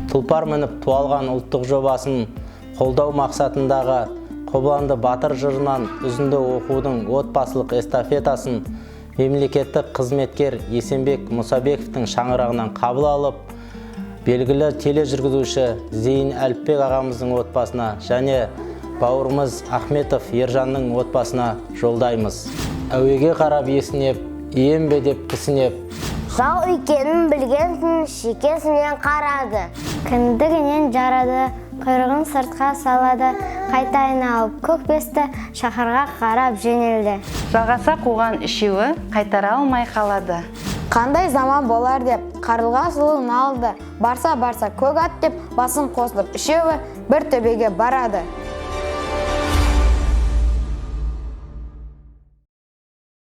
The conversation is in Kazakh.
Тұлпар мініп туалған ұлттық жобасын қолдау мақсатындағы Қобыланды батыр жырынан үзінді оқудың отбасылық эстафетасын мемлекеттік қызметкер Есенбек Мұсабековтің шаңырағынан қабыл алып, белгілі тележүргізуші Зейін Әліпбек ағамыздың отбасына және бауырымыз Ахметов Ержанның отбасына жолдаймыз. Әуеге қарап есінеп, ием бе деп кісінеп. Жау екенін білген соң шекесінен қарады. Кіндігінен жарады, құйрығын сыртқа салады, қайта айналып көк бесті шаһарға қарап жөнелді. Жалғаса қуған үшеуі қайтара алмай қалады. Қандай заман болар деп, Қарлыға сұлу налыды. Барса, барса, көк ат деп, басын қосылып үшеуі бір төбеге барады.